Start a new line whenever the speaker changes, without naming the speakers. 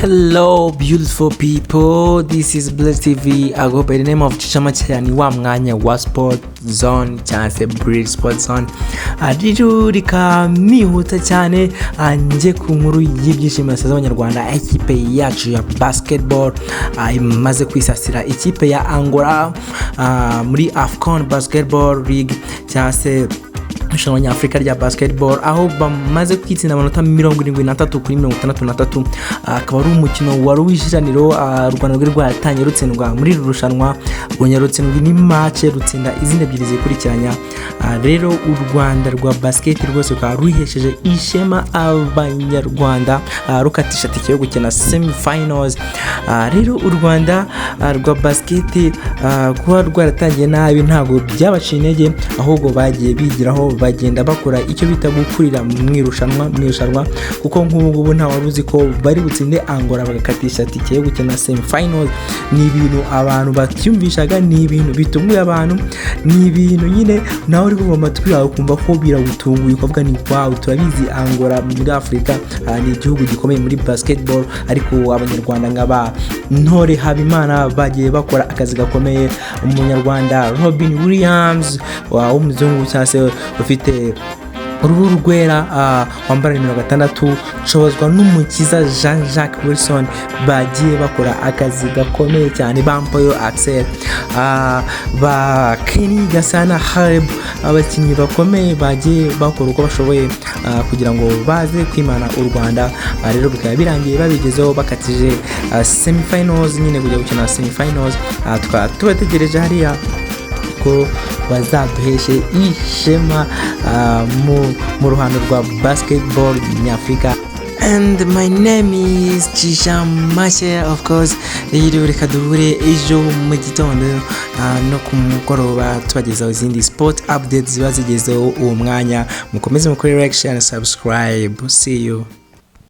Hello, beautiful people. This is Blaze TV. I go by the name of Chichama cyane, wa mwanya wa Sport Zone cyangwa se Bridge Sport Zone. Rero reka nihuta cyane, njye ku nkuru y'ibyishimo yasaza abanyarwanda. Ikipe yacu ya basketball imaze kwisasira ikipe ya Angola muri AFCON Basketball League cyangwa se irushanwa nyafurika rya basketball, aho bamaze kwitsinda amanota 73 kuri 63. Akaba ari umukino wari uw'ishiraniro. U Rwanda rwari rwaratangiye rutsindwa muri iri rushanwa, rwongera rutsindwa ni match, rutsinda izindi ebyiri zikurikiranya. Rero u Rwanda rwa basket rwose rukaba ruhesheje ishema abanyarwanda, rukatisha tike yo gukina semifinals. Rero u Rwanda rwa basket, kuba rwaratangiye nabi ntabwo byabaciye intege, ahubwo bagiye bigiraho, bagenda bakora icyo bita gukurira mu irushanwa, kuko nk'ubu ngubu nta wari uzi ko bari butsinde Angola bagakatisha tike yo gukina semifinals. Ni ibintu abantu batyumvishaga, ni ibintu bitunguye abantu, ni ibintu nyine nawe uri kumva amatwi yawe ukumva ko biragutunguye, ukavuga ni wow. Turabizi, Angola muri Afurika ni igihugu gikomeye muri basketball, ariko abanyarwanda nka ba Ntore Habimana bagiye bakora akazi gakomeye. Umunyarwanda Robin Williams w'umuzungu cyangwa se ufite uruhu rwera, wambara nimero 6, Nshobozwa n'Umukiza Jean Jacques Wilson, bagiye bakora akazi gakomeye cyane. Bampoyo Axel, ba Kenny Gasana Hareb, abakinnyi bakomeye bagiye bakora uko bashoboye kugira ngo baze kwimana u Rwanda. Rero bikaba birangiye babigezeho, bakatije semifinals nyine, kujya gukina semifinals. Tukaba tubategereje hariya ko bazaduheshe ishema mu ruhando rwa basketball nyafurika. And my name is Chisha Mashe, of course. Rero reka duhure ejo mu gitondo no ku mugoroba, tubagezaho izindi sport updates ziba zigezeho uwo mwanya. Mukomeze mukore like, share and subscribe. See you.